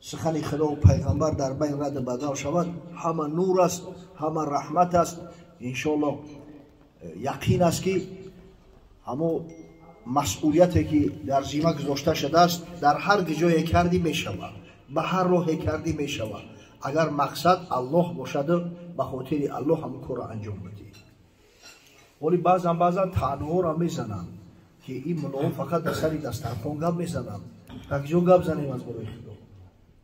Сухани Худо ва пайғамбар дар байн рад бадал шавад, ҳама нур аст, ҳама раҳмат аст. Иншоаллоҳ яқин аст, ки ҳамо масъулияте ки дар зимма гузошта шудааст, дар ҳар ҷое кардӣ мешавад, ба ҳар роҳе кардӣ мешавад, агар мақсад Аллоҳ бошаду ба хотири Аллоҳ ҳамон корро анҷом бидиҳӣ. Вале баъзан баъзан таънаҳоро мезананд, ки ин муллоҳо фақат дар сари дастархон гап мезананд. Дар киҷо гап занем аз барои Худо?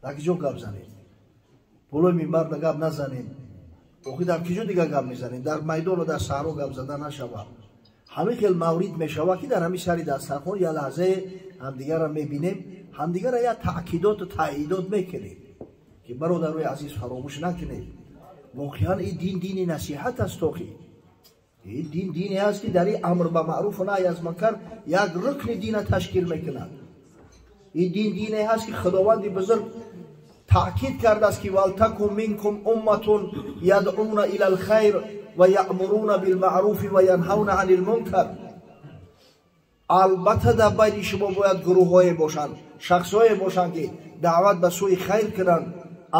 Дар киҷо гап занем? Болои минбарда гап назанем, охи дар киҷо дигар гап мезанем? Дар майдону дар саҳро гап зада нашавад. Ҳамин хел маврид мешавад, ки дар ҳамин сари дастархон як лаҳзае ҳамдигарро мебинем, ҳамдигарро як таъкидоту таъидот мекунем, ки бародарои азиз, фаромӯш накунед, воқеан ин дин дини насиҳат аст. Охи ин дин дине аст, ки дар ин амр ба маъруфу наҳй аз мункар як рукни дина ташкил мекунад. Ин дин дине ҳаст, ки Худованди бузург таъкид кардааст, ки валтакун минкум умматун ядъуна ила лхайр ва яъмуруна билмаъруфи ва янҳавна ани лмункар. Албатта дар байни шумо бояд гурӯҳҳое бошанд, шахсҳое бошанд, ки даъват ба сӯи хайр кунанд.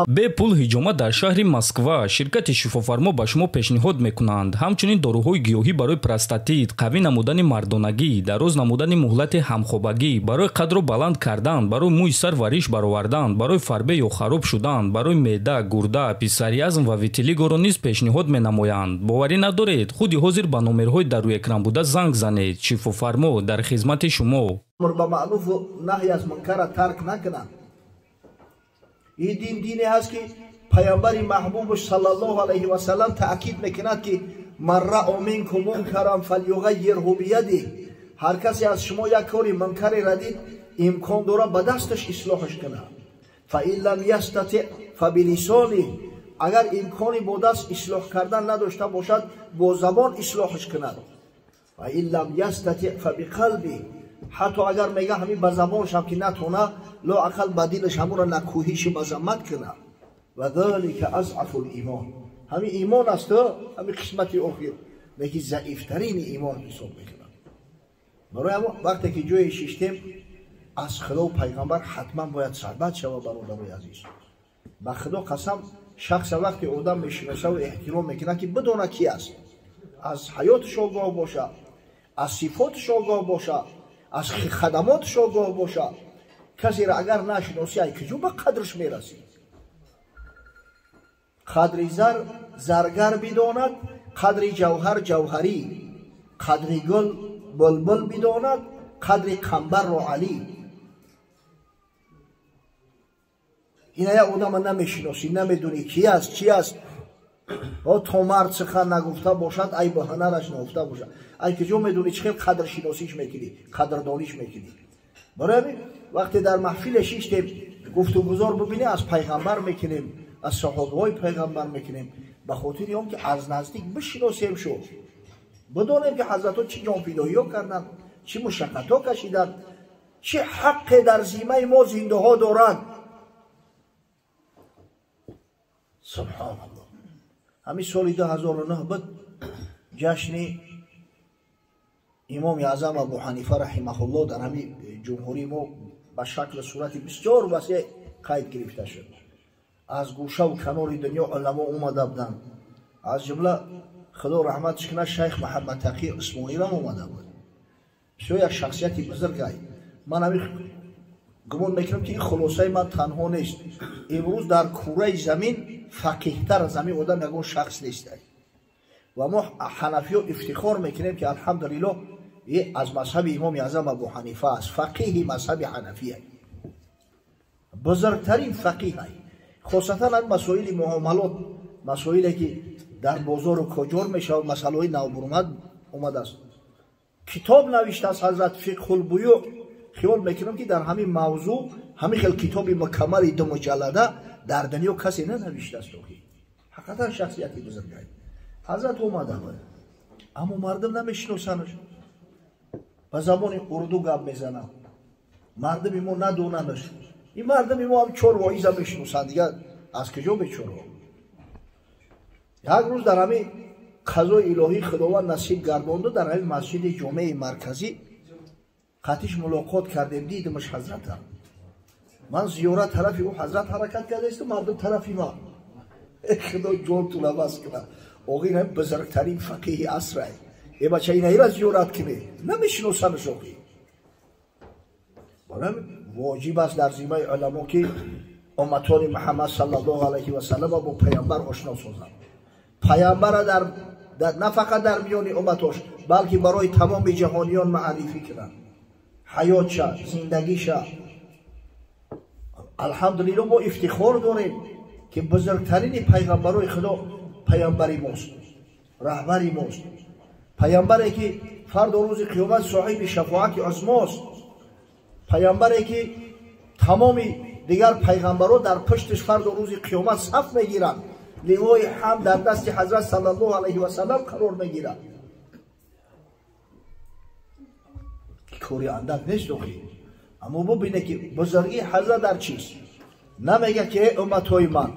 Бепул ҳиҷома дар шаҳри Москва. Ширкати Шифофармо ба шумо пешниҳод мекунанд ҳамчунин доруҳои гиёҳӣ барои простатит, қавӣ намудани мардонагӣ, дароз намудани муҳлати ҳамхобагӣ, барои қадро баланд кардан, барои мӯи сар ва риш баровардан, барои фарбе ё хароб шудан, барои меъда, гурда, псориаз ва витилигоро низ пешниҳод менамоянд. Боварӣ надоред? Худи ҳозир ба номерҳои дар рӯи экран буда занг занед. Шифофармо дар хизмати шумо. Амр ба маъруфу наҳй аз мункарра тарк накунанд. Ин дин дине ҳаст, ки паямбари маҳбубаш саллаллоҳу алайҳи васаллам таъкид мекунад, ки ман раъо минкум мункаран фалюғаййирҳу биядиҳ. Ҳар касе аз шумо як кори мункареро дид, имкон дорад ба дасташ ислоҳаш кунад. Фа ин лам ястатиъ фабилисониҳ. Агар имкони бо даст ислоҳ кардан надошта бошад, бо забон ислоҳаш кунад. Фа ин лам ястатиъ фабиқалбиҳ. Ҳатто агар мега ҳамин ба забоншам ки натона, лоақал ба дилаш ҳамонро накӯҳиши мазаммат кунад. Ва залика азъафу лимон. Ҳамин имон аст, ҳамин қисмати охир, лекин заифтарини имон ҳисоб мекунад. Барои ҳамон вақте ки ҷое шиштем, аз Худо пайғамбар ҳатман бояд суҳбат шавад. Бародарои азиз, ба Худо қасам, шахса вақте одам мешиносаву эҳтиром мекунад, ки бидона ки аст, аз ҳаёташ огоҳ бошад, аз сифоташ огоҳ бошад, аз хадамоташ огоҳ бошад. Касеро агар нашиносӣ, ай куҷо ба қадрш мерасӣ? Қадри зар заргар бидонад, қадри ҷавҳар ҷавҳарӣ, қадри гул булбул бидонад, қадри қамбарро Алӣ. Ина як одама намешиносӣ, намедонӣ ки аст, чи аст. То мард сухан нагуфта бошад, ай ба ҳунараш нагуфта бошад, ай куҷо медонӣ, чӣ хел қадршиносиш мекунӣ, қадрдониш мекунӣ? Барои ҳамин вақте дар маҳфиле шиштем, гуфтугузор бибинӣ, аз пайғамбар мекунем, аз саҳобаҳои пайғамбар мекунем, ба хотири он ки аз наздик бишиносем шу, бидонем, ки ҳазратҳо чӣ ҷонфидоиҳо карданд, чӣ мушаққатҳо кашиданд, чӣ ҳаққе дар зиммаи мо зиндаҳо доранд. Субҳоналлоҳ. Ҳамин соли 2009 буд, ҷашни имоми аъзам Абу Ҳанифа раҳимаҳуллоҳ дар ҳамин ҷумҳурии мо ба шаклу сурати бисёр васеъ қайд гирифта шуд. Аз гӯшаву канори дунё уламо омада буданд, аз ҷумла, Худо раҳматш кунад, шайх Муҳаммадтақӣ Усмонирам омада буд. Бисёр як шахсияти бузургай. Ман ҳамин гумон мекунам, ки ин хулосаи ман танҳо нест: имрӯз дар кураи замин фақиҳтар аз ҳамин одам ягон шахс нест. Ва мо ҳанафиё ифтихор мекунем, ки алҳамдулиллоҳ аз мазҳаби имоми аъзам Абу Ҳанифа аст, фақиҳи мазҳаби ҳанафия, бузургтарин фақиҳ, хосатан аз масоили муомалот, масоиле ки дар бозору коҷор мешавад, масъалаҳои навбурмад омадааст. Китоб навиштааст ҳазрат, Фиқҳулбуюъ. Хиёл мекунам, ки дар ҳамин мавзӯъ ҳамин хел китоби мукаммали ду муҷаллада дар дунё касе нанавиштааст. Охи ҳақиқатан шахсияти бузургай. Ҳазрат омада буд, аммо мардум намешиносанаш. Ба забони урду гап мезанам, мардуми мо надонанаш. Ин мардуми мо ҳам чор воиза мешиносанд, дигар аз куҷо бечораҳо? Як рӯз дар ҳамин қазои илоҳӣ Худованд насиб гардонду, дар ҳамин масҷиди ҷомеи марказӣ қатиш мулоқот кардем, дидимаш ҳазрата. Ман зиёрат тарафи ӯ ҳазрат ҳаракат кардаисту мардум тарафи ман. Худо ҷонтуна бас кунад. Оғи ин бузургтарин фақиҳи асрай. Э бача инаира зиёрат кунед. Намешиносанаш оғи. Барои воҷиб аст дар зиммаи уламо ки умматони Муҳаммад саллаллоҳу алайҳи васаллам бо паямбар ошно созанд. Паямбара дар на фақат дар миёни умматош, балки барои тамоми ҷаҳониён маърифӣ кунанд. Ҳаётша, зиндагиша. Алҳамдулиллоҳ мо ифтихор дорем ки бузургтарини пайғамбарои Худо паямбари мост, раҳбари мост. Паямбаре ки фардо рӯзи қиёмат соҳиби шафоати узмост. Паямбаре ки тамоми дигар пайғамбаро дар пуштиш фардо рӯзи қиёмат саф мегиранд. Ливои ҳам дар дасти ҳазрат саллаллоҳу алайҳи васаллам қарор мегирад. Кори андак нест охи. Аммо бубине ки бузургии ҳазрат дар чист? Намега ки э умматҳои ман,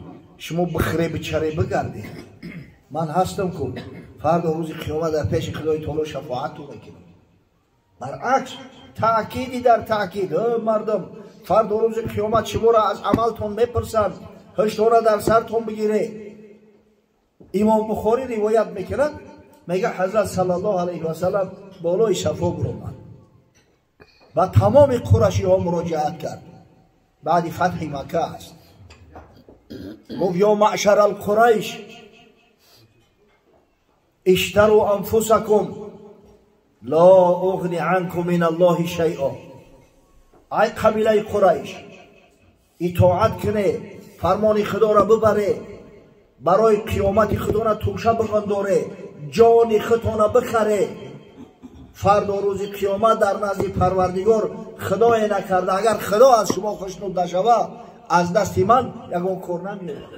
шумо бихре бичаре бигардед. Ман ҳастам ку фардо рӯзи қиёмат дар пеши Худои таоло шафоату мекунам. Баръакс таъкиди дар таъкид, э мардум, фардо рӯзи қиёмат шуморо аз амалтон мепурсанд, ҳуштора дар сартон бигире. Имом Бухорӣ ривоят мекунад, мега ҳазрат саллаллоҳу алайҳи васаллам болои сафо буромад. Ба тамоми қурашиҳо муроҷиат кард. Баъди фатҳи Макка аст. Гуфт: ё маъшара алқурайш, иштару анфусакум ло уғни анкум мин аллоҳи шайъо. Ай қабилаи Қурайш, итоат куне, фармони Худоро бибаре, барои қиёмати Худоро тӯша биғандоре, ҷони худтона бихаре. Фардо рӯзи қиёмат дар назди Парвардигор Худое накарда, агар Худо аз шумо хушнуд нашава, аз дасти ман ягон кор намеояд.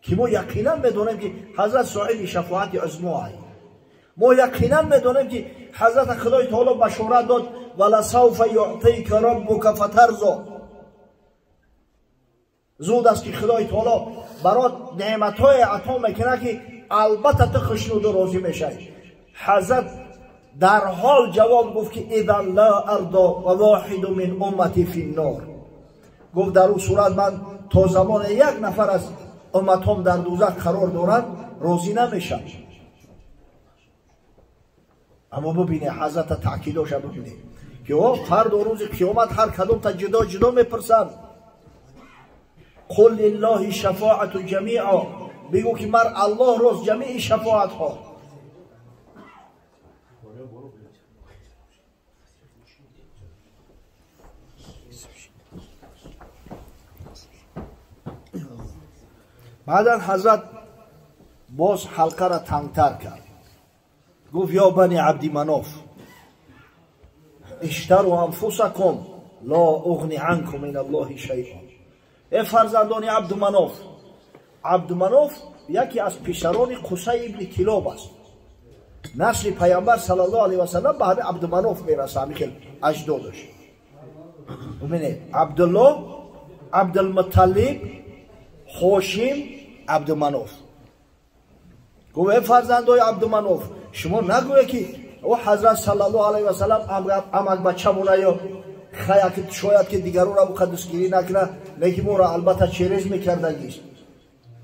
Ки мо яқинан медонем ки ҳазрат соҳиби шафоати узмо ай. Мо яқинан медонем ки ҳазрат Худои таоло башорат дод: валасауфа юътика раббука фатарзо. Зуд аст ки Худои таоло барот неъматҳое ато мекунад ки албатта ту хушнуду розӣ мешавӣ. Ҳазрат дар ҳол ҷавоб гуфт ки идан ла ардо ва воҳиду мин уммати фи ннор. Гуфт дар ӯ сурат ман то замоне як нафар аз умматҳом дар дӯзах қарор дорад розӣ намешавам. Аммо бубине ҳазрата таъкидоша бубине ки о фардо рӯзи қиёмат ҳар кадомта ҷудо ҷудо мепурсанд. Қул лиллоҳи шафоату ҷамиъо. Бигӯ ки мар Аллоҳ рост ҷамии шафоатҳо. Баъдан ҳазрат боз ҳалқаро тангтар кард. Гуфт: ё бани Абдиманоф, иштару анфусакум ло уғни анкум мин аллоҳи шайъо. Э фарзандони Абдуманоф. Абдуманоф яке аз писарони Қусай ибни Килоб аст. Насли паямбар саллаллоҳу алайҳи васаллам ба ҳамин Абдуманоф мерасад, ҳамин хел аҷдодаш. Бубинед, Абдуллоҳ, Абдулмуталлиб, Ҳошим, Абдуманоф. Гуфт: э фарзандои Абдуманоф, шумо нагӯед ки ӯ ҳазрат саллаллоҳу алайҳи васаллам амакбачамона ё шояд ки дигаронро ӯ дастгирӣ накунад, лекин моро албатта через мекардагист.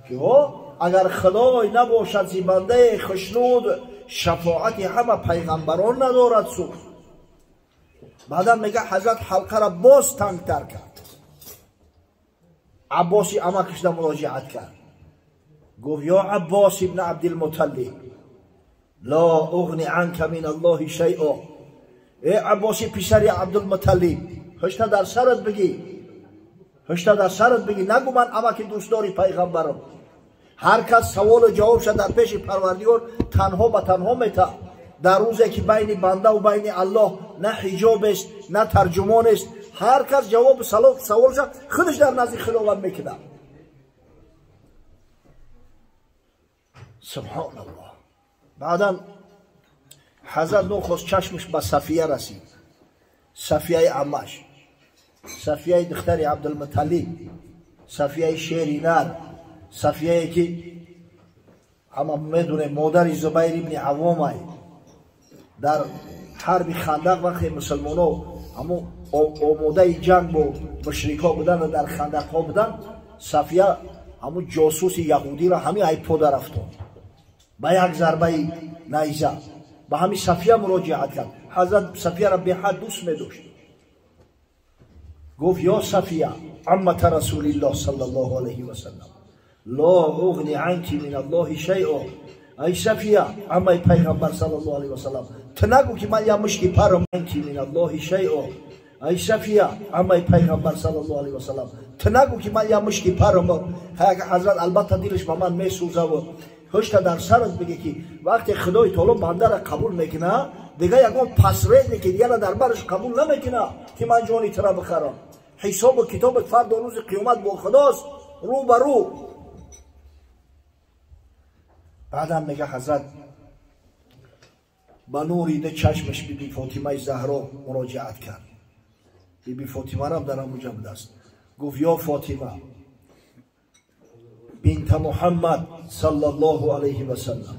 Ки о агар Худой набошад зи бандаи хушнуд, шафоати ҳама пайғамбарон надорад суд. Баъдан мега ҳазрат ҳалқаро боз тангтар кард. Аббоси амакашда муроҷиат кард. Гуфт: ё Аббос ибни Абдилмуталлиб, ло уғни анка мин аллоҳи шайъо. Э Аббоси писари Абдулмуталлиб, ҳушта дар сарат бигӣ, ҳушта дар сарат бигӣ, нагӯ ман амаки дӯстдори пайғамбарам. Ҳар кас саволу ҷавобша дар пеши Парвардигор танҳо ба танҳо мета. Дар рӯзе ки байни бандаву байни Аллоҳ на ҳиҷобест, на тарҷумонест, ҳар кас ҷавобу саволша худаш дар назди Худованд мекунад. Субҳоналлоҳ. Баъдан ҳазрат нохост чашмаш ба Сафия расид. Сафияи аммаш, Сафияи духтари Абдулмуталлиб, Сафияи шери нар, Сафияе ки ҳама медонем модари Зубайр ибни Аввомай. Дар ҳарби Хандақ вақте мусулмонҳо ҳамо омодаи ҷанг бо мушрикҳо будан ва дар хандақҳо будан, Сафия ҳамун ҷосуси яҳудиро ҳамин айпода рафтон ба як зарбаи найза. Ба ҳамин Сафия муроҷиат кард. Ҳазрат Сафияро беҳад дӯст медошт. Гуфт: ё Сафия, аммата расулиллоҳ саллаллоҳу алайҳи васаллам, ло уғни анки мин аллоҳи шайъо. Ай Сафия, аммаи пайғамбар саллаллоҳу алайҳи васаллам, ту нагӯ ки ман як мушки парам. Анки мин аллоҳи шайъо. Ай Сафия, аммаи пайғамбар саллаллоҳу алайҳи васаллам, ту нагӯ ки ман як мушки парам. Ҳазрат албатта дилаш ба ман месӯзаву ҳушта дар сарат бигӣ ки вақте Худои таоло бандара қабул мекунад, дига ягон посредники дигара дар бараш қабул намекунад ки ман ҷони тура бихарам. Ҳисобу китобат фардо рӯзи қиёмат бо Худост, рӯ ба рӯ. Баъдам мега ҳазрат ба нури ду чашмаш биби Фотимаи Заҳро муроҷиат кард. Биби Фотимарам дар ҳамуҷа будааст. Гуфт: ё Фотима бинта Муҳаммад саллаллоҳу алайҳи васаллам,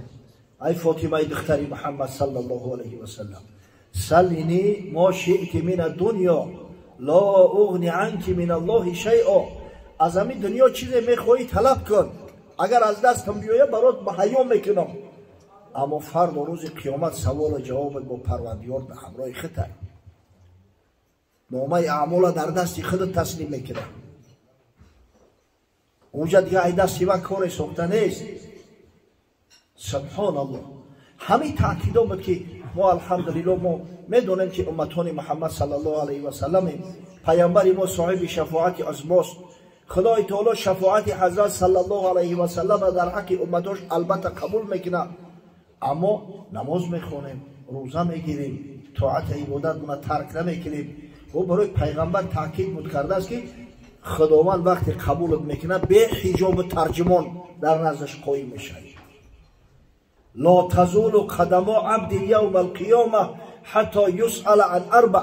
ай Фотимаи духтари Муҳаммад саллаллоҳу алайҳи васаллам, салини мо шиъти мин аддунё ло уғни анки мин аллоҳи шайъо. Аз ҳамин дунё чизе мехоҳӣ талаб кун, агар аз дастам биёя барот маҳайё мекунам, аммо фардо рӯзи қиёмат саволу ҷавобат бо Парвардигор ба ҳамроҳи худат, номаи аъмола дар дасти худат таслим мекунам. Унҷа дига ай дасти ман коре сохта нест. Субҳоналлоҳ. Ҳамин таъкидо буд ки мо алҳамдулиллоҳ мо медонем ки умматони Муҳаммад саллаллоҳу алайҳи васалламем. Пайғамбари мо соҳиби шафоати узмост. Худои таоло шафоати ҳазрат саллаллоҳу алайҳи васалламро дар ҳаққи умматош албатта қабул мекунад. Аммо намоз мехонем, рӯза мегирем, тоату ибодатмона тарк намекунем. Ӯ барои пайғамбар таъкид буд кардааст ки Худованд вақте қабулат мекунад, беҳиҷобу тарҷумон дар наздаш қоим мешавӣ. Ло тазулу қадамо абдин явма алқиёма ҳатто юсъала ан арба.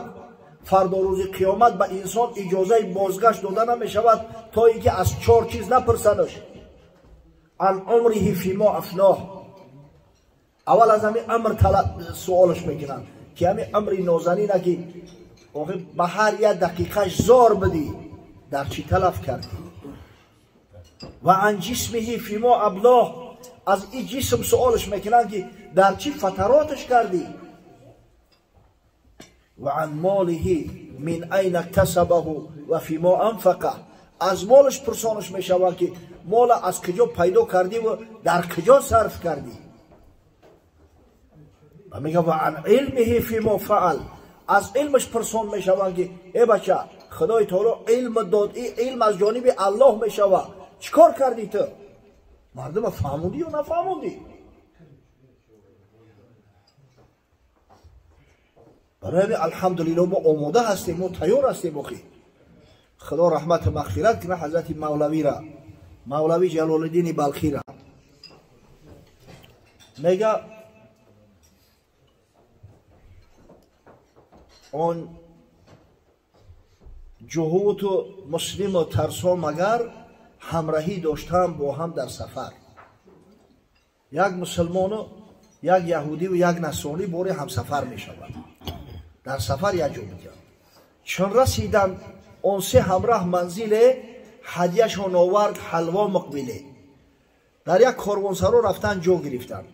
Фардо рӯзи қиёмат ба инсон иҷозаи бозгашт дода намешавад то ин ки аз чор чиз напурсадаш. Ан умриҳи фимо афноҳ. Аввал аз ҳамин амр суолаш мекунанд ки ҳамин амри нозанина ки охир ба ҳар як дақиқаш зор бидӣ, дар чӣ талаф кардӣ? Ва ан ҷисмиҳи фимо аблоҳ. Аз ин ҷисм суолаш мекунанд ки дар чӣ фатароташ кардӣ? Ва ан молиҳи мин айна ктасабаҳу ва фимо анфақа. Аз молаш пурсонаш мешаванд ки мола аз куҷо пайдо кардӣ ва дар куҷо сарф кардӣ? Ва мега ва ан илмиҳи фимо фаал. Аз илмаш пурсон мешаванд ки э бача, Худои таоло илм дод, ин илм аз ҷониби Аллоҳ мешавад, чӣ кор кардӣ ту? Мардума фаҳмондӣ ё нафаҳмондӣ? Барои ҳамин алҳамдулиллоҳ мо омода ҳастем, мо тайёр ҳастем. Охи Худо раҳмату мағфират кунад ҳазрати Мавлавира, Мавлави Ҷалолиддини Балхира. Мега он ҷуҳуту муслиму тарсо магар ҳамраҳӣ доштаам бо ҳам дар сафар. Як мусулмону як яҳудиву як насронӣ бори ҳамсафар мешаванд, дар сафар як ҷо буданд. Чун расиданд он се ҳамраҳ манзиле, ҳадияшон овард ҳалво муқбиле. Дар як корвонсаро рафтан ҷо гирифтанд.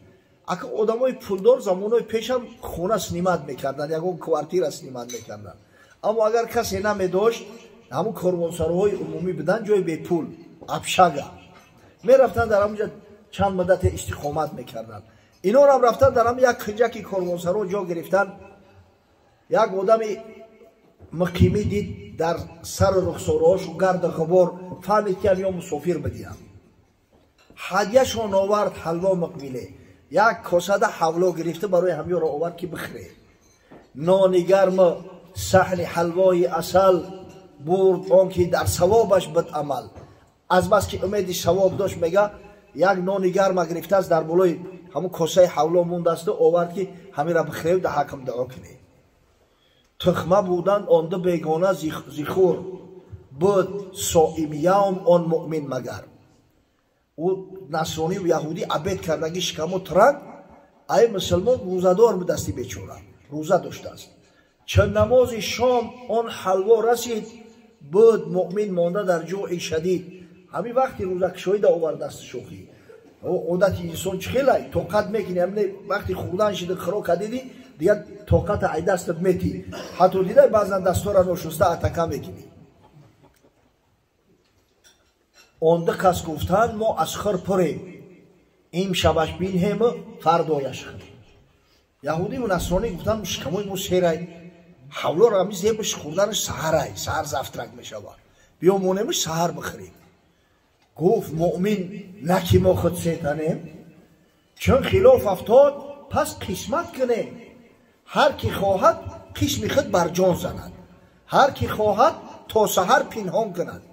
Ака одамои пулдор замонҳои пешам хона снимат мекарданд, ягон квартира снимат мекарданд. Аммо агар касе намедошт, ҳамун корвонсароҳои умумӣ буданд, ҷои бепул, абшага мерафтанд, дар ҳамунҷа чанд муддате истиқомат мекарданд. Инорам рафтанд дар ҳамун як кунҷаки корвонсаро ҷо гирифтанд. Як одами муқимӣ дид дар сару рухсораҳошу гарду ғубор, фаҳмид ки ҳам ё мусофир бидиҳам. Ҳадияшон овард ҳалво муқбиле. Як косада ҳавло гирифта барои ҳамёро овард ки бихӯре. Нони гарму саҳни ҳалвои асал бурд он ки дар савобаш буд амал. Азбаски умеди савоб дошт, мега як нони гарма гирифтааст дар болои ҳамун косаи ҳавло мондасту овард ки ҳамира бихӯрев, да ҳакм дуо кунед. Тухма буданд он ду бегона зихур, буд соим явм он муъмин магар. Ӯ насрониву яҳудӣ абед кардаги шикамо транг, ай мусулмон рӯзадор будасти бечора, рӯза доштааст. Чун намози шом он ҳалво расид, буд муъмин монда дар ҷӯи шадид. Ҳамин вақти рӯзакушоида овард дасти шохӣ. Одати инсон чӣ хелай? Тоқат мекунӣ, ҳамин вақти хӯрдан шида хӯрока дидӣ, дигар тоқата ай дастат метӣ. Ҳатто дидай баъзан дастора ношуста атака мекунӣ. Он ду кас гуфтанд, мо аз хӯр пурем, им шабаш бинҳему фардояш хӯрем. Яҳудиву насронӣ гуфтанд, шикамои мо серай, ҳавлоро ҳамин зебаш хӯрданаш саҳарай, саҳар завтрак мешавад, биё монемаш саҳар бихӯрем. Гуфт муъмин, на ки мо худ сетанем, чун хилоф афтод, пас қисмат кунем. Ҳар ки хоҳад қисми худ бар ҷон занад, ҳар ки хоҳад то саҳар пинҳон кунад.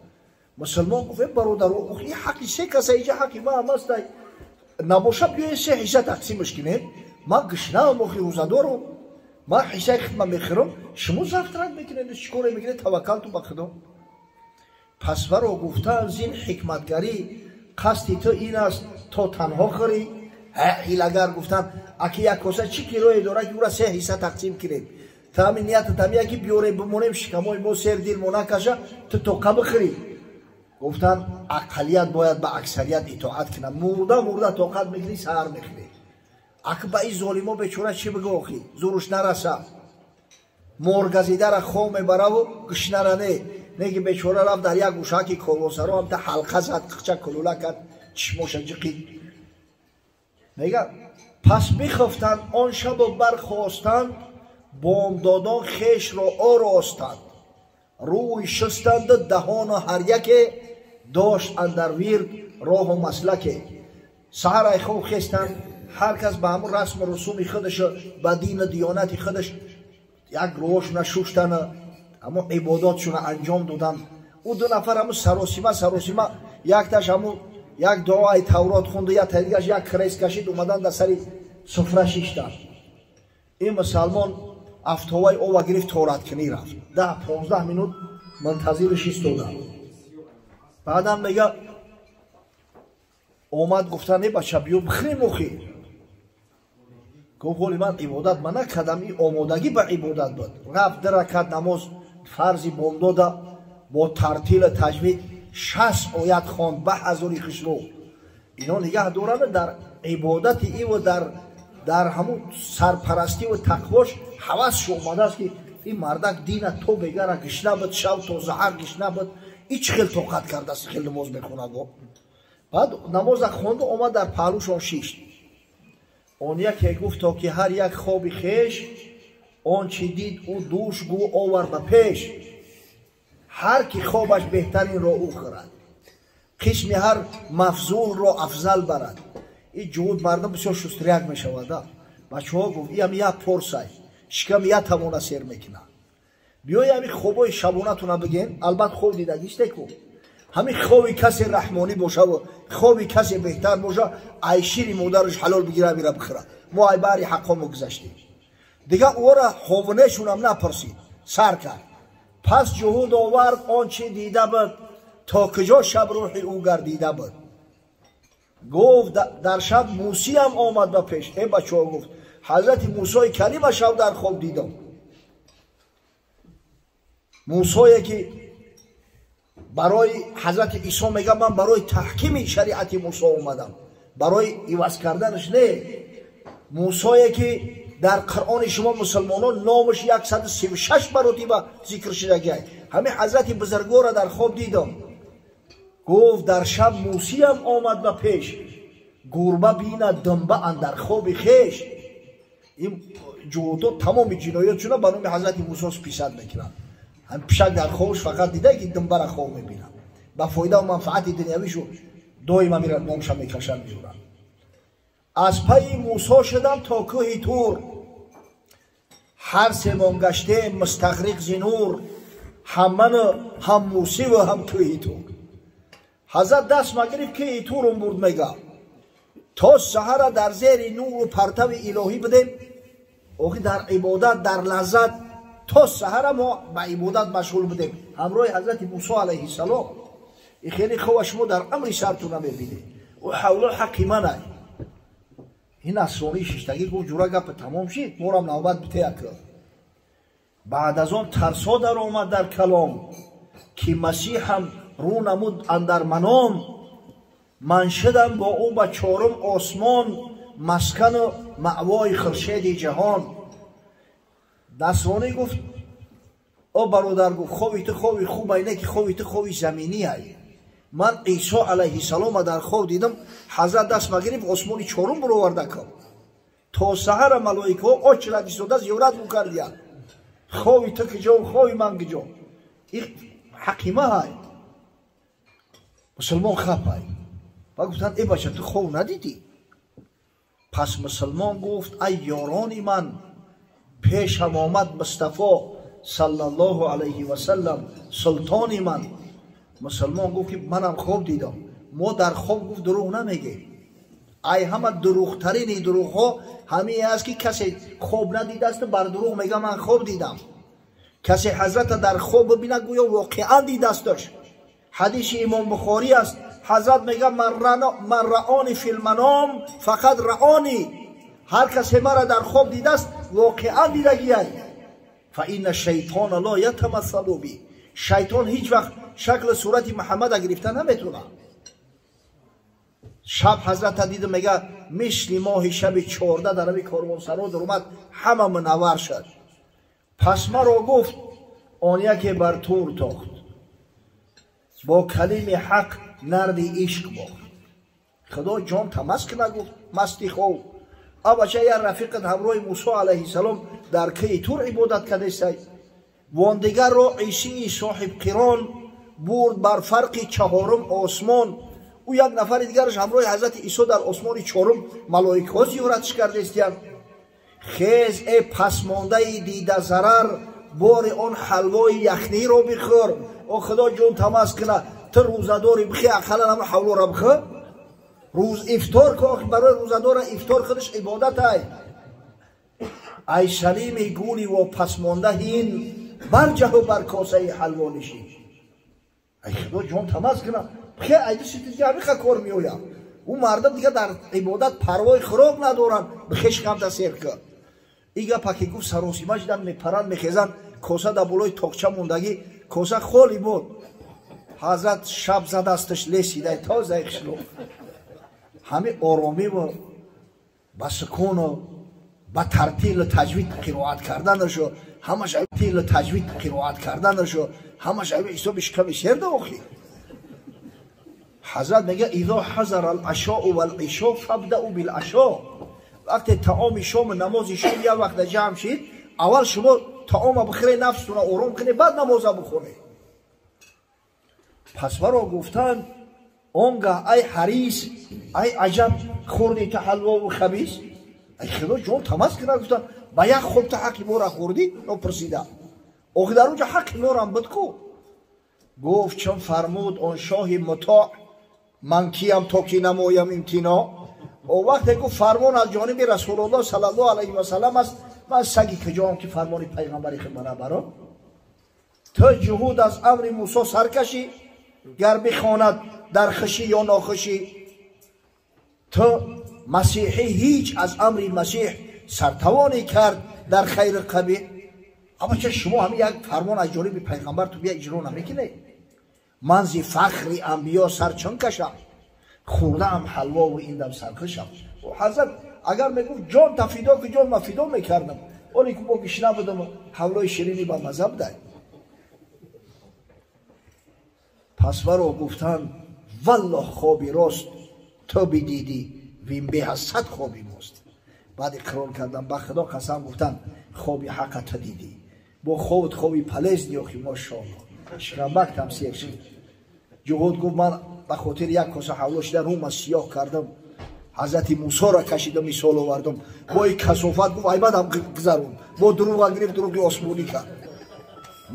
Мусулмон гуфт, э бародар, ин ҳаққи се каса, инҷа ҳаққи ман ҳам аст, набошад биёед се ҳисса тақсимаш кунем. Ман гушнаам, охи рӯзадорам, ман ҳиссаи худма мехӯрам, шумо завтрак мекунед, чӣ коре мекунед, таваккалту ба Худо. Пас варо гуфтанд, зин ҳикматгарӣ қасди ту ин аст то танҳо хӯрӣ. Ҳилагар гуфтанд, аки як коса чӣ кирое дорад ки ӯра се ҳисса тақсим кунем? Ту ҳамин ниятат ҳамия ки биёрем бимонем, шикамои мо сер дил мо накаша, ту тоқа бихӯрӣ. Гуфтанд, ақаллият бояд ба аксарият итоат кунад. Мурда мурда тоқат мекунӣ, саҳар мехӯрӣ. Аки ба ин золимо бечора чӣ бигӯ охи? Зуруш нараса. Моргазидара хом мебараву гушнара не. Неги бечора рафт дар як гӯшаки корвонсаро ҳамта ҳалқа зад, қиқча кулула кард, чишмоша ҷиқид. Мега, пас бихуфтанд он шабу бархостанд, бомдодон хешро оростанд, рӯй шустанду даҳону ҳар яке дошт андар вирд роҳу маслаке. Саҳар ай хоб хестанд, ҳар кас ба ҳамун расму русуми худаш, ба дину диёнати худаш як рӯҳошона шуштану ҳамун ибодотшона анҷом доданд. Ӯ ду нафар ҳамун саросима саросима, якташ ҳамун як дуои Таврот хунду, як дигараш як крес кашид, омадан дар сари суфра шиштанд. Ин мусалмон афтоваи ова гирифт, тораткунӣ рафт. 10-15 минут мунтазираш истоданд. Баъдан мега омад, гуфта, не бача, биё бихӯрем охи. Гуфт, ҳоли ман ибодат ма накардам, ин омодагӣ ба ибодат буд. Рафт ду ракат намоз фарзи бомдода бо тартилу таҷвид 60 оят хонд ба ҳазури хушрӯ. Ино нигаҳ доранд дар ибодати иву дар ҳамун сарпарастиву тақвош ҳавасш омадааст ки ин мардак дина то бегара гишна буд, шав то заҳар гишна буд, ин чӣ хел тоқат кардааст, хел намоз мехонад. Баъд намоза хонду омад дар паҳлӯшон шишт. Он яке гуфт, то ки ҳар як хоби хеш, он чӣ дид ӯ душ гӯ овар ба пеш. Ҳар ки хобаш беҳтаринро ӯ хӯрад, қисми ҳар мафзулро афзал барад. Ин ҷуҳуд мардум бисёр шустрияк мешавад. Бачаҳо гуфт, иам як порсай, шикам як тавона сер мекунад. Биёй ҳамин хобои шабонатона бигем, албат хоб дидагистеку. Ҳамин хоби касе раҳмонӣ бошаву хоби касе беҳтар боша, ай шири модараш ҳалол бигира, бира бихӯра. Мо ай баҳри ҳаққомо гузаштем. Дигар ӯро ховнешунам напурсид, сар кард. Пас ҷуҳуд овард он чӣ дида буд, то куҷо шаб рӯҳи ӯ гардида буд. Гуфт, дар шаб Мусиам омад ба пеш. Э бачаҳо, гуфт, ҳазрати Мусои Карима шаб дар хоб дидам. Мусое ки барои ҳазрати Исо мега, ман барои таҳкими шариати Мусо омадам, барои иваз карданаш не. Мусое ки дар Қуръони шумо мусулмонон номаш 136 маротиба зикр шудагиай, ҳамин ҳазрати бузургворро дар хоб дидам. Гуфт, дар шаб Мусиам омад ба пеш, гурба бинад думба андар хоби хеш. Ин ҷуҳудо тамоми ҷиноятшуна ба номи ҳазрати Мусо списат мекунанд. Ҳам пишак дар хобаш фақат дида ки думбара хоб мебинад, ба фоидаву манфаати дунявишу доима мира номша мекашанд меёранд. Аз пайи Мусо шудам то кӯҳи Тур, ҳар семон гаштем мустағриқ зи нур, ҳам ману ҳам Мусиву ҳам кӯҳи Тур. Ҳазрат даст магирифт, кӯҳи Турум бурд, мега то саҳара дар зери нуру партави илоҳӣ будем. Охи дар ибодат, дар лаззат то саҳара мо ба ибодат машғул будем ҳамроҳи ҳазрати Мусо алайҳиссалом. И хеле хова шумо дар амри сартона мебинед. Ӯ ҳавло ҳаққи манай. Ин насронии шиштагӣ гуфт, ҷура, гапа тамом шид, морам навбат битея кӯ. Баъд аз он тарсо даромад дар калом, ки Масиҳам рӯ намуд андар маном. Ман шудам бо ӯ ба чорум осмон, маскану маъвои хуршеди ҷаҳон. Насронӣ гуфт: о бародар, гуфт, хоби ту хоби хуб ай, не ки хоби ту хоби заминӣ ай. Ман Исо алайҳиссалома дар хоб дидам, ҳазрат даст магирифт, осмони чорум буроварда кун. То саҳара малоикаҳо очрат истода зиёрат мекардиянд. Хоби ту киҷо, хоби ман киҷо? Ин ҳақима ай. Мусулмон хап ай. Ба гуфтанд: э бача, ту хоб надидӣ? Пас мусулмон гуфт: ай ёрони ман, пешам омад Мустафо саллаллоҳу алайҳи васаллам, султони ман. Мусулмон гуфт ки манам хоб дидам. Мо дар хоб, гуфт, дурӯғ намегем. Ай ҳама дурӯғтарини дурӯғҳо ҳамин аст ки касе хоб надидааст бар дурӯғ мега ман хоб дидам. Касе ҳазрата дар хоб бибинад, гӯё воқеан дидаасташ. Ҳадиси Имом Бухорӣ аст. Ҳазрат мега: ман раони филманом фақат раони. Ҳар касе мара дар хоб дидааст, воқеан дидагиай. Фа инна шайтона ло ятамассалу би. Шайтон ҳеҷ вақт шакли сурати Муҳаммада гирифта наметавонад. Шаб ҳазрата дидам, мега, мисли моҳи шаби 14 дар ҳами корвонсаро даромад, ҳама мунаввар шуд. Пас маро гуфт он яке бар тур тохт, бо калими ҳақ нарди ишқ бохт. Худо ҷон тамас кина, гуфт, масти хов. Абача, як рафиқат ҳамроҳи Мусо алайҳиссалом дар кӯи Тур ибодат кардестай. Вон дигарро Исии соҳибқирон бурд бар фарқи чаҳорум осмон. Ӯ як нафари дигараш ҳамроҳи ҳазрати Исо дар осмони чорум малоикаҳо зиёратш кардестиянд. Хез, э пасмондаи дида зарар, бори он ҳалвои яхниро бихӯр. О худо ҷон тамаз кина, ту рӯзадори, бихе ақаллан ҳама ҳавлоро бихӯр. Рӯз ифтор ко, барои рӯзадора ифтор худаш ибодат ай. Ай салими гули во пасмонда ҳин, барҷаҳу бар косаи ҳалво нишин. Ай худо ҷон тамаз кина, бихе ай дисти дига ҳамиха кор меояд. Ӯ мардум дига дар ибодат парвои хӯрок надоранд, бихеш камта сер кар. И гапа ки гуфт, саросима шидан, мепаранд, мехезанд, коса дар болои тоқча мондагӣ, коса холӣ буд. Ҳазрат шаб задасташ лесидай тозаи хишло. Ҳами оромиву ба сукуну ба тартилу таҷвид қироат карданашу ҳамаш тилу таҷвид қироат карданашу ҳамаш ҳами ҳисоби шиками серда охи. Ҳазрат мега: изо ҳазара алашоу валишо фабдау билашо. Вақте таоми шому намози шом як вақта ҷамъ шид, аввал шумо таома бихӯре, нафстуна ором кунед, баъд намоза бихонед. Пас маро гуфтанд: он гаҳ ай ҳарис, ай аҷаб хӯрди ту ҳалвову хабис. Ай худо ҷон тамаз кунад, гуфтанд, ба як хоб ту ҳаққи моро хӯрдӣ? Нопурсида. Охи дар онҷо ҳаққи морам буд ку. Гуфт: чун фармуд он шоҳи мутоъ, ман киям то ки намоям имтиноъ. О вақте гуфт фармон аз ҷониби Расулуллоҳ саллаллоҳу алайҳи васаллам аст, ман саги куҷоам ки фармони пайғамбари худ мана баро? Ту ҷуҳуд аз амри Мусо саркашӣ, гар бихонад дар хушӣ ё нохушӣ. Ту масиҳӣ ҳеҷ аз амри Масиҳ сартавонӣ кард дар хайри қабиҳ. Аммо ча шумо ҳамин як фармон аз ҷониби пайғамбар ту бия иҷро намекунед? Ман зи фахри анбиё сар чун кашам, хӯрдаам ҳалвову ин дам сархушам. Ҳазрат агар мегуфт ҷон та фидо ки ҷон ма фидо мекардам, оне ки мо гишна будам, ҳавлои ширини ба маза будай. Пас маро гуфтанд: валлоҳ хоби рост ту бидидӣ, вин беҳ аз 100 хоби мост. Баъд иқрор кардам, ба худо қасам, гуфтанд, хоби ҳақа ту дидӣ, бо хобат хоби полезни охи, мошоалло. Шикамбак тамсир шуд. Ҷуҳуд гуфт: ман ба хотири як коса ҳавло шида рума сиёҳ кардам, ҳазрати Мусоро кашидам, мисол овардам. Бо ин касофат, гуфт, айбадам гузарон, бо дурӯға гирифт, дурӯғи осмонӣ кард.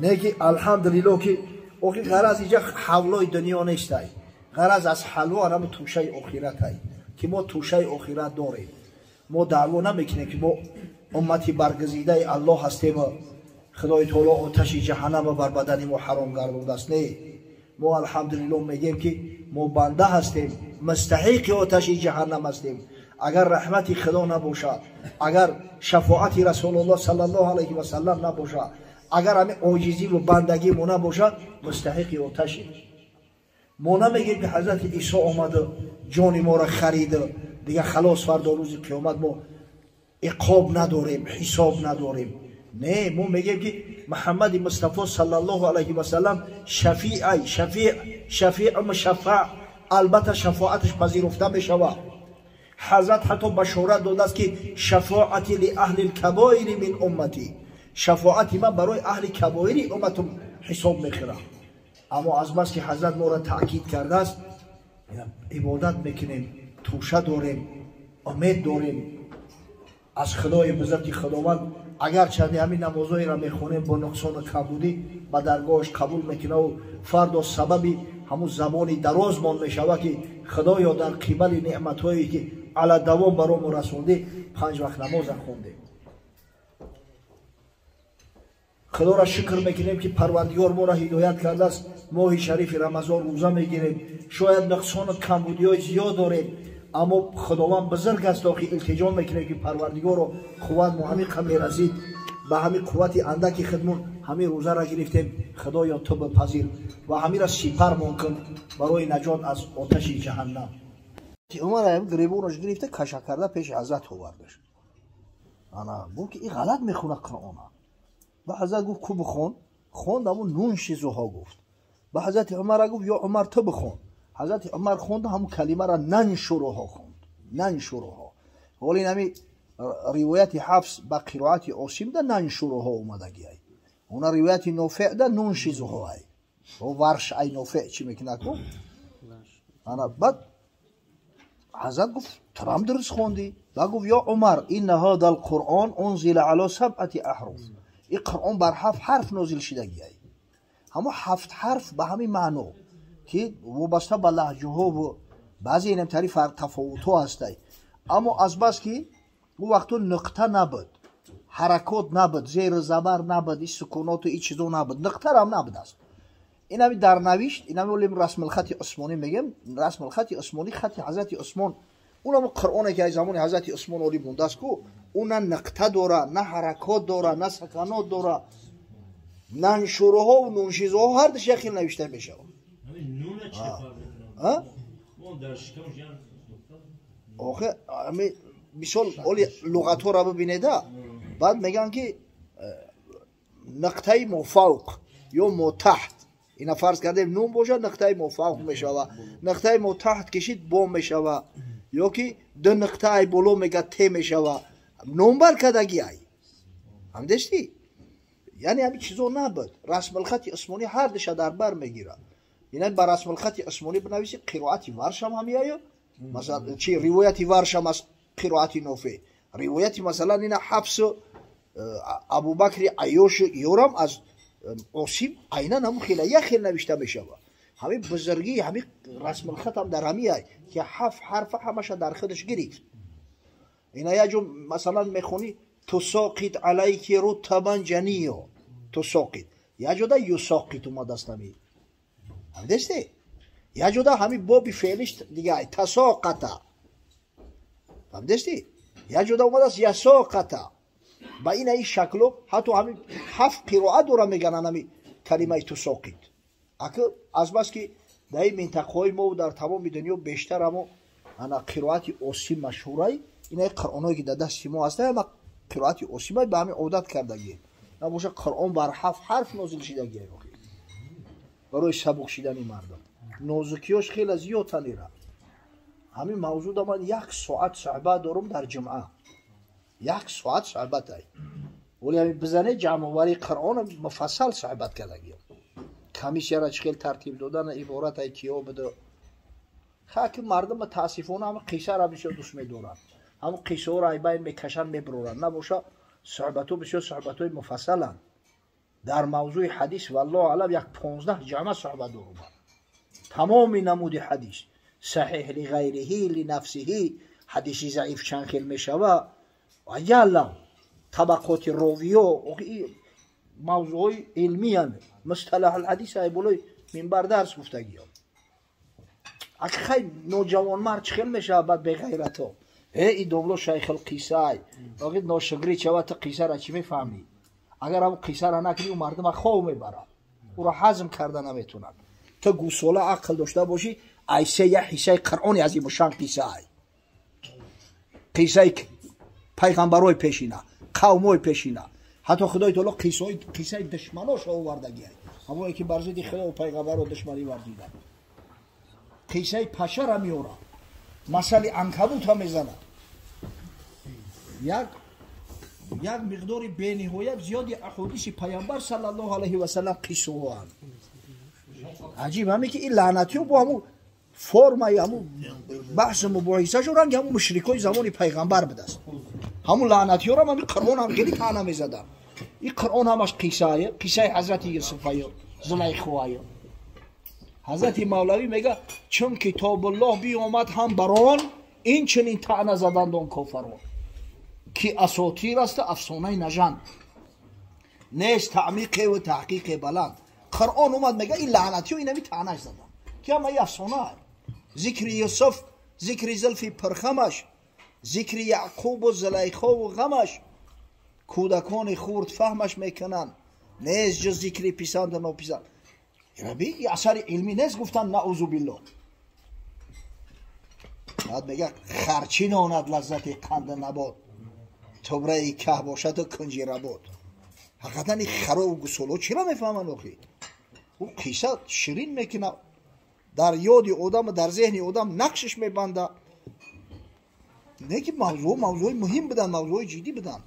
Не ки алҳамдулиллоҳ ки охи ғараз инҷа ҳавлои дунё нестай, ғараз аз ҳалво анами тӯшаи охиратай, ки мо тӯшаи охират дорем. Мо даъво намекунем ки мо уммати баргузидаи Аллоҳ ҳастем, Худои таоло оташи ҷаҳаннама бар бадани мо ҳаром гардондааст. Не, мо алҳамдулиллоҳ мегӯем ки мо банда ҳастем, мустаҳиқи оташи ҷаҳаннам ҳастем. Агар раҳмати Худо набошад, агар шафоати Расулуллоҳ саллаллоҳу алайҳи васаллам набошад, Агар ҳамин оҷизӣ ва бандагии мо набошад, мустаҳиқи оташем. Мо намегем ки ҳазрати Исо омада ҷони моро харида, дигар халос, фардо рӯзи қиёмат мо иқоб надорем, ҳисоб надорем. Не, мо мегем ки Муҳаммади Мустафо саллаллоҳу алайҳи васаллам шафиъ, шафиъ, шафиъ мушаффаъ, албатта шафоаташ пазируфта мешавад. Ҳазрат ҳатто башорат додааст ки шафоати ли аҳли лкабоири мин умматӣ, шафоати ман барои аҳли кабоири умматум ҳисоб мехӯрад. Аммо азбаски ҳазрат моро таъкид кардааст, ибодат мекунем, тӯша дорем, умед дорем аз Худои бузурги Худованд. Агарчанде ҳамин намозҳоеро мехонем бо нуқсону камбудӣ, ба даргоҳаш қабул мекунаву фардо сабаби ҳамун забони дарозмон мешавад ки Худоё дар қибали неъматҳое ки ала давом баро мо расондӣ, панҷ вақт намоза хондем. Худоро шукр мекунем ки Парвардигор моро ҳидоят кардааст. Моҳи шарифи Рамазон рӯза мегирем. Шояд нуқсону камбудиҳои зиёд дорем, аммо Худованд бузург аст, охи илтиҷо мекунем ки Парвардигоро қувват мо ҳамин қа мерасид, ба ҳамин қуввати андаки худмон ҳамин рӯзаро гирифтем. Худоё, ту бипазир ва ҳаминро сипармон кун барои наҷот аз оташи ҷаҳаннам. Умар гиребонаш гирифта, каша карда пеши ҳазрат овардаш. Ана гуфт ки ин ғалат мехонад Қуръона. Ба ҳазрат гуфт ку бихон. Хонд, ҳамун нуншизуҳо гуфт. Ба ҳазрати Умара гуфт ё Умар, ту бихон. Ҳазрати Умар хонд, ҳамун калимаро наншуруҳо хонд, наншуруҳо. Ҳоло ин ҳами ривояти Ҳафс ба қироати Осимда наншуруҳо омадагиай, она ривояти Нофеъда нуншизуҳо ай. Варш ай Нофеъ чӣ мекунад ку? Ана баъд ҳазрат гуфт турам дуруст хондӣ. Ба гуфт ё Умар, инна ҳада алқуръон унзила ало сабъати аҳруф, ин Қуръон бар ҳафт ҳарф нозил шидагиай. Ҳамон ҳафт ҳарф ба ҳамин маъно ки вобаста ба лаҳҷаҳову баъзе инамтари тафовутҳо ҳастай. Аммо азбаски ӯ вақту нуқта набуд, ҳаракот набуд, зеру забар набуд, и сукуноту и чизо набуд, нуқтарам набудааст. Инами дар навишт, инами олим расмулхати усмонӣ мегем, расмулхати усмонӣ хати ҳазрати Усмон, унамо Қуръоне ки аз замони ҳазрати Усмон оли мондааст ку, ӯ на нуқта дора, на ҳаракот дора, на саканот дора. Наншуруҳову нуншизуҳо ҳардуш як хел навишта мешавад. Охе мисол оли луғатҳоро бибинеда, баъд мегӯянд ки нуқтаи мофавқ ё мотаҳт. Ина фарз кардем нун бошад, нуқтаи мофавқ мешавад, нуқтаи мотаҳт кишид бо мешавад, ё ки ду нуқта ай боло мега те мешавад. Номбар кардагӣ ай ҳамдестӣ. Яъне ҳамин чизо набуд. Расмулхати усмонӣ ҳардуша дар бар мегирад. Ина ба расмулхати усмонӣ бинависӣ, қироати Варшам ҳамияё, масалан чи ривояти Варшам аз қироати Нофе, ривояти масалан ина Ҳафсу Абубакри Айёшу ёрам аз Осим айнан ҳамун хела як хел навишта мешавад. Ҳамин бузургии ҳамин расмулхатам дар ҳамияй ки ҳафт ҳарфа ҳамаша дар худаш гирифт. Ина як ҷо масалан мехонӣ тусоқит алайки рутабан ҷаниё, тусоқит, як ҷода юсоқит омадааст ҳами, ҳамдесте? Як ҷода ҳамин боби феълиш дига тасоқата, ҳамдести? Як ҷода омадааст ясоқата. Ба ина ин шакло ҳатто ҳамин ҳафт қироат дора мегананд ҳамин калимаи тусоқит. Аки азбаски дар ин минтақаҳои мо дар тамоми дунё бештар ҳамо ана қироати Осим машҳурай, ина қуръонҳое ки дар дасти мо ҳаста ҳама қироати Осимай, ба ҳамин одат кардагием. Набоша Қуръон бар ҳафт ҳарф нозил шидагиай барои сабук шидани мардум. Нозукиёш хеле зиёд танира. Ҳамин мавзӯъда ман як соат суҳбат дорум дар ҷумъа, як соат суҳбат ай. Вале ҳамин бизане ҷамъоварии Қуръон муфассал суҳбат кардагием. Комиссияра чӣ хел тартиб додана иборат ай киё буда. Ха ки мардум мутаассифона ҳамин қиссаро бисёр дӯст медоранд. Ҳамин қиссаҳоро ай байн мекашанд, мебуроранд. Набоша суҳбатҳо бисёр суҳбатҳои муфассаланд. Дар мавзӯи ҳадис валлоҳу аълам як 15 ҷамъа суҳбат дорум. Тамоми намуди ҳадис, саҳиҳ ли ғайриҳи ли нафсиҳи, ҳадиси заиф чанд хел мешавад, аялла табақоти ровиё, мавзӯъҳои илмиянд. Мусталаҳ алҳадис ай болои минбар дарс гуфтагиём. Аки хай ноҷавонмард чӣ хел мешавад баъд беғайрато? Э, и домло шайхулқиссай. Охи ношукрӣ чава, ту қиссара чӣ мефаҳмӣ? Агар ҳамун қиссаро накунӣ, ӯ мардума хов мебарад, ӯро ҳазм карда наметонад. Ту гӯсола ақл дошта бошӣ, айсе як ҳиссаи Қуръони азимушан қиссаай, қиссаи пайғамбарои пешина, қавмои пешина. Ҳатто Худои таоло қиссаи душманош овардагиай, ҳамое ки бар зидди Худо пайғамбаро душманӣ варзиданд. Қиссаи пашара меорад, масали анкабута мезанад. Як миқдори бениҳоят зиёди аҳодиси Пайғамбар саллаллоҳу алайҳи васаллам қиссаҳоанд. Аҷиб ҳаме ки ин лаънатиҳо бо ҳамун формаи ҳамун баҳсу мубоҳисашон ранги ҳамун мушрикои замони Пайғамбар будааст. Ҳамун лаънатиҳоро ҳами Қуръон ҳам хеле таъна мезаданд. Ин Қуръон ҳамаш қиссае, қиссаи ҳазрати Юсуфаю Зулайхоаю. Ҳазрати Мавлавӣ мега: чун китобуллоҳ биомад ҳам бар он, ин чунин таъна заданд он кофарон, ки асотир аст, афсонаи нажанд, нест таъмиқеву таҳқиқе баланд. Қуръон омад, мега, ин лаънатиҳо инами таънаш заданд, ки ҳама и афсона. Зикри Юсуф, зикри зулфи пирхамаш, зикри Яъқубу Зулайхову ғамаш, кӯдакони хурд фаҳмаш мекунанд, нест ҷуз зикри писанду нописанд. Раби асари илмӣ нест, гуфтанд, наузу биллоҳ. Баъд мега: харчи нонад лаззати қанду набот, тубраи каҳ бошаду кунҷи работ. Ҳақиқатан ин харову гусоло чиро мефаҳманд охи? Ӯ қисса ширин мекунад, дар ёди одам, дар зеҳни одам нақшиш мебанда. Не ки мавзӯъ мавзӯи муҳим буданд, мавзӯи ҷиддӣ буданд.